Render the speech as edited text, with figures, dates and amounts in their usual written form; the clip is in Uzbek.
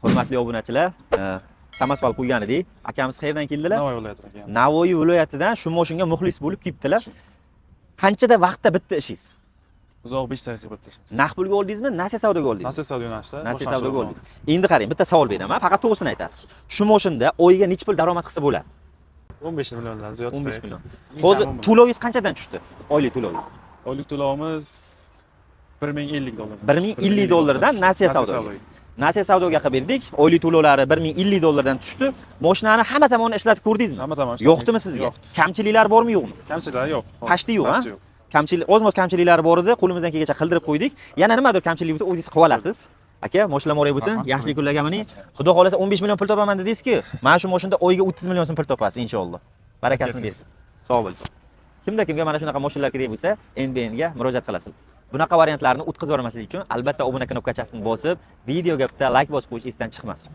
Hurmatli obunachilar, samosval qo'ygan edik. Akamiz qayerdan keldilar? Navoiy viloyatidan kelganmiz. Navoiy viloyatidan shu moshinga muxlis bo'lib kelibdilar. Qanchada vaqtda bitdi ishingiz? Uzoq 5 daqiqa bitta ishimiz. Naqd pulga oldingizmi, nasiya savdoga oldingizmi? Nasiya savdo yo'nalishida. Nasiya boshlang'ich savdoga oldim. Oldingiz. Endi qarang, bitta savol beraman, faqat to'g'risini aytasiz. Shu moshinda oyiga necha pul daromad qilsa bo'ladi? 15 milliondan ziyod. 15 million. Eng Hozir kami 15. to'lovingiz qanchadan tushdi? Oylik to'lovingiz? Oylik to'lovimiz 1050 dollar. 1050 dollardan nasiya savdoga. Nasiya savdoga qilib berdik. Oylik to'lovlari 1050 dollardan tushdi. Mashinani hamma tomonini ishlatib ko'rdingizmi? Hamma tomoni. Yo'qdimi sizga? Yo'qdi. Kamchiliklar bormi, yo'qmi? Kamchiliklar yo'q. Pashti yo'q, ha? Pashti yo'q. Kamchilik, ozmoz kamchiliklari bor edi, qo'limizdan kelgancha qildirib qo'ydik. Yana nimadir kamchilik bo'lsa, o'zingiz qilib olasiz. Aka, mashina muborak bo'lsin, Rahmat. Yaxshilik kunlarga mining. Xudo xolasa 15 million pul topaman dedingiz-ku. Mana shu mashinada oyiga 30 million so'm pul topasiz inshaalloh. Barakasini bersin. Sog' bo'lsin. Kimda kimga mana shunaqa mashinalar kerak bo'lsa, NBN ga murojaat qilasiz. Bunaqa variantlarni o'tkazib yubormaslik uchun albatta obuna knopkachasini bosib, videoga bitta like bosib qo'yish esdan chiqmasin.